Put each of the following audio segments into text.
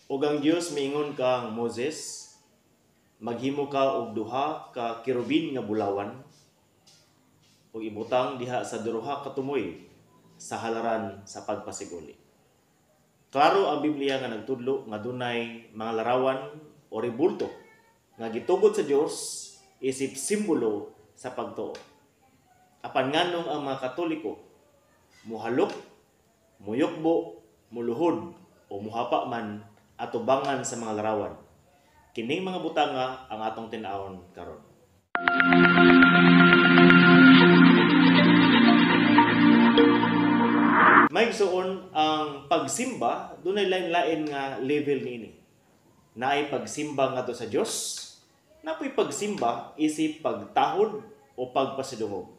Ug ang Dios miingon kang Moses, "Maghimo ka og duha ka kerubin nga bulawan ug ibutang diha sa duha ka tumoy sa halaran sa pagpasiguli." Klaro ang Biblia nga nagtudlo nga dunay mga larawan o rebulto nga gitugot sa Dios isip simbolo sa pagtuo. Apan nganong ang mga Katoliko muhalok, muyukbo, muluhod o muhapa man atubangan sa mga larawan? Kining mga butanga ang atong tin-awon karon. May igsuon, ang pagsimba dunay lain-lain nga level niini. Naay pagsimba ngadto sa Dios, napoy pagsimba isip pagtahod o pagpasidungog.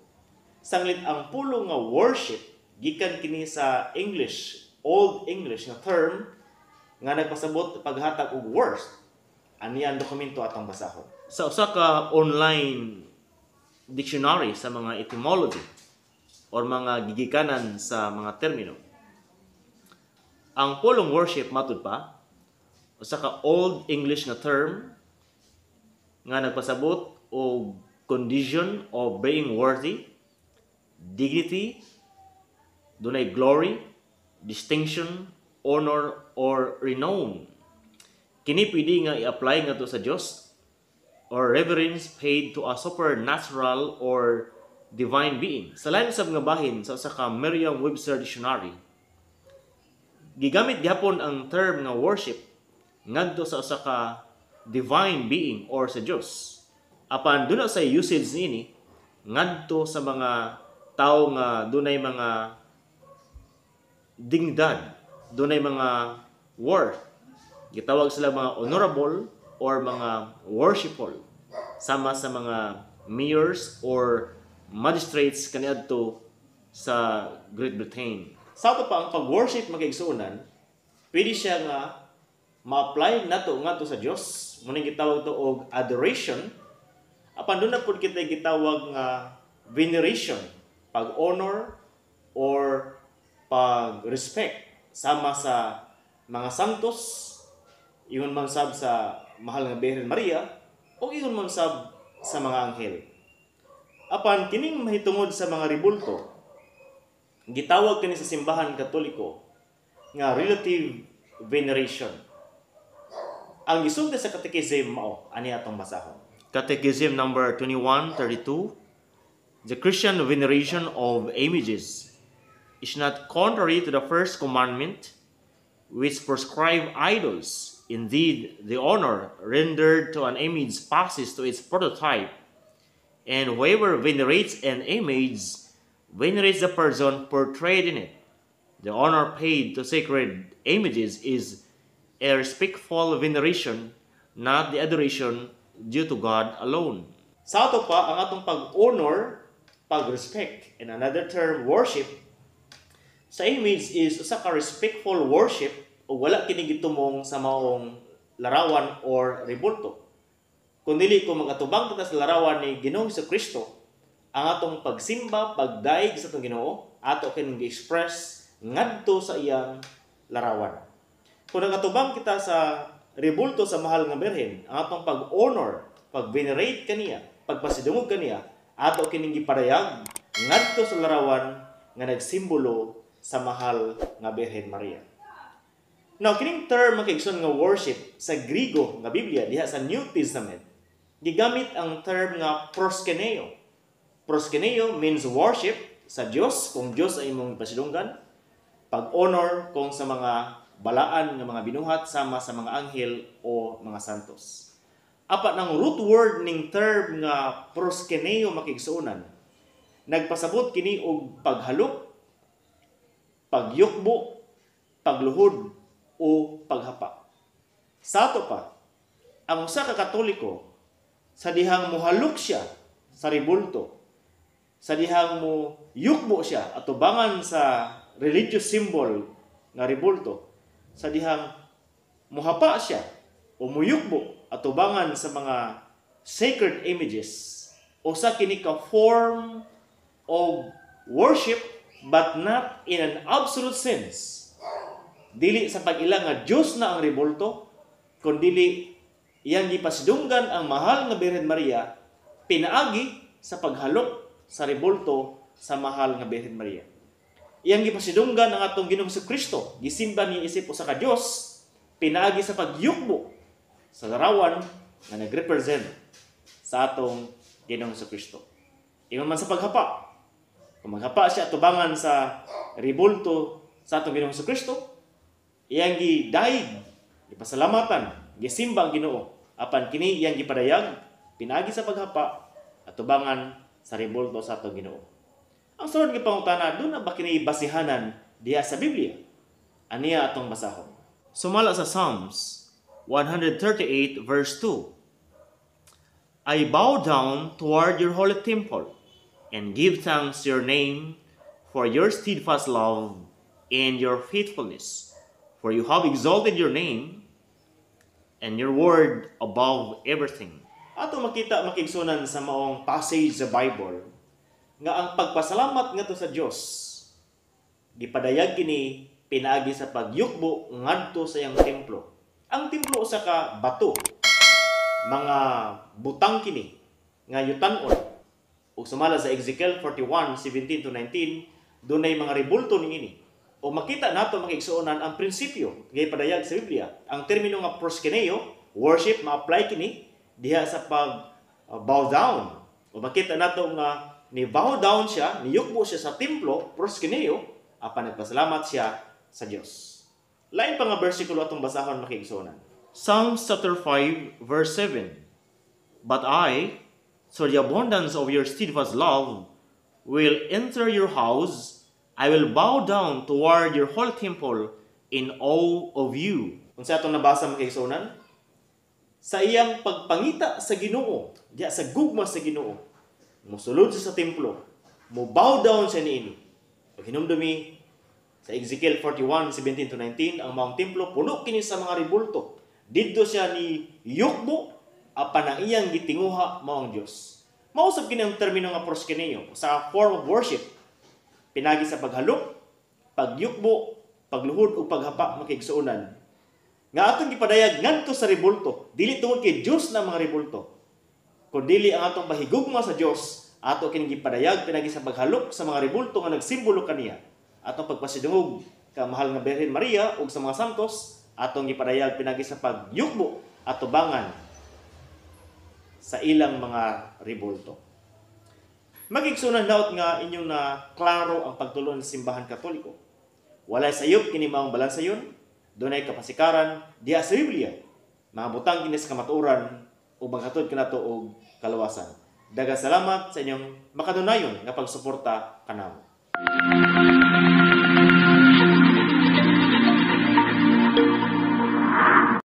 Sanglit ang pulong nga worship gikan kini sa English, Old English nga term nga nagpasabot paghatag og worth. Ani ang dokumento atong basahon. Sa usa ka online dictionary sa mga etymology or mga gigikanan sa mga termino, ang pulong worship matud pa usa ka Old English nga term nga nagpasabot og condition of being worthy, dignity, dunay glory, distinction, honor or renown. Kini pwede nga i-apply ngadto sa Dios or reverence paid to a supernatural or divine being. Sa lain usab nga bahin, sa usa ka Merriam-Webster dictionary, gigamit gihapon ang term nga worship ngadto sa usa ka divine being or sa Dios. Apan duna sa usage niini ngadto sa mga tawo nga dunay mga dignidad, dunay mga worth. Gitawag sila mga honorable or mga worshipful, sama sa mga mayors or magistrates kaniadto sa Great Britain. Sa ato pa, ang pag-worship, mga kaigsuonan, pwede siya nga ma-apply nato ngadto sa Dios. Mao gitawag to og adoration. Apan duna pud kita gitawag nga veneration, pag-honor or pag-respect sama sa mga santos, ingon man sab sa mahal nga Birhen Maria o ingon man sab sa mga anghel. Apan kining mahitungod sa mga rebulto, gitawag kini sa Simbahan Katoliko nga relative veneration. Ang gisulti sa Catechism mao ani atong basahon. Catechism number 2132. The Christian veneration of images is not contrary to the first commandment, which proscribe idols. Indeed, the honor rendered to an image passes to its prototype, and whoever venerates an image venerates the person portrayed in it. The honor paid to sacred images is a respectful veneration, not the adoration due to God alone. Sa ato pa, ang atong pag-honor, pag-respect, in another term, worship, sa image is usa ka respectful worship o wala kini gitumong sa maong larawan or rebulto. Kung dili, kung magatubang kita sa larawan ni Ginoong Kristo, ang atong pagsimba, pagdaig sa atong Ginoo, ato kining gi-express ngadto sa iyang larawan. Kung nagatubang kita sa rebulto sa mahal nga Birhen, ang atong pag-honor, pag-venerate kaniya, pagpasidungog kaniya, ato kining gipadayag ngadto sa larawan nga nagsimbolo sa mahal nga Birhen Maria. Now, kining term, mga kaigsoon, nga worship sa Grigo nga Biblia diha sa New Testament, gigamit ang term nga proskuneo. Proskuneo means worship sa Dios kung Dios ay imong pasidunggan, pag-honor kung sa mga balaan nga mga binuhat sama sa mga anghel o mga santos. Apan ang root word ning term nga proskuneo, mga kaigsuonan, nagpasabot kini og paghalok, pagyukbo, pagluhod o paghapa. Sa ato pa, ang usa ka Katoliko, sa dihang muhalok siya sa rebulto, sa dihang mo yukbo siya atubangan sa religious symbol nga rebulto, sa dihang muhapa siya o muyukbo atubangan sa mga sacred images, usa kini ka form of worship, but not in an absolute sense. Dili sa pag-ila nga Dios na ang rebulto, kundili iyang gipasidunggan ang mahal nga Birhen Maria pinaagi sa paghalok sa rebulto sa mahal nga Birhen Maria. Iyang gipasidunggan ang atong Ginoong Kristo, gisimba niya isip usa ka Dios pinaagi sa pagyukbo sa larawan nga nagrepresent sa atong Ginoong Kristo. Ingon man sa paghapa. Kung maghapa siya atubangan sa rebulto sa atong Ginoong Kristo, iyang gidayeg, gipasalamatan, gisimba ang Ginoo. Apan kini iyang gipadayag pinaagi sa paghapa atubangan sa rebulto sa atong Ginoo. Ang sunod nga pangutana, duna ba kini basihanan diha sa Biblia? Aniya atong basahon. Sumala sa Psalms 138 verse 2. "I bow down toward your holy temple and give thanks to your name for your steadfast love and your faithfulness. For you have exalted your name and your word above everything." Ato makita, makiigsuonan, sa maong passage sa Bible nga ang pagpasalamat ngadto sa Dios gipadayag kini pinaagi sa pagyukbo ngadto sa iyang templo. Ang templo usa ka bato, mga butang kini nga yutan-on. Ug sumala sa Ezekiel 41:17 to 19, dunay mga rebulto niini. O makita nato, makiigsuonan, ang prinsipyo nga ipadayag sa Biblia. Ang termino nga proskuneo, worship, ma-apply kini diha sa pag bow down. O makita nato nga ni bow down siya, niyukbo siya sa templo, proskuneo, apan nagpasalamat siya sa Dios. Lain pa nga bersikulo atong basahon, makiigsuonan. Psalms chapter 5 verse 7. "But I, through the abundance of your steadfast love, will enter your house. I will bow down toward your holy temple in awe of you." Kung sa atong nabasa, makiigsuonan, sa iyang pagpangita sa Ginoo, diha sa gugma sa Ginoo, musulod siya sa templo, mo bow down siya niini. Pag hinumdumi sa Ezekiel 41:17 to 19, ang maong templo puno kini sa mga rebulto. Didto siya ni yukbo, apan ang iyang gitinguha mao ang Dios. Mao sab kini ang termino nga proskuneo sa form of worship. Pinagi sa paghalok, pagyukbo, pagluhod ug paghapa, makiigsuonan. Nga atong gipadayag ngadto sa rebulto, dili tungod kay Dios na mga rebulto, kundili ang atong pahigugma sa Dios, ato kini gipadayag pinagi sa paghalok sa mga rebulto nga nagsimbolo kaniya. Atong pagpasidungog ka mahal nga Birhen Maria ug sa mga santos, atong gipadayag pinagi sa pagyukbo atubangan sa ilang mga rebulto. Makiigsuonan, daot nga inyong na klaro ang pagtulon sa Simbahan Katoliko. Walay sayop kini maong balansayon, dunay kapasikaran diha sa Biblia. Mga butang kini sa kamatuoran ug maghatod kanato og kaluwasan. Daghang salamat sa inyong makanunayon nga pagsuporta kanamo.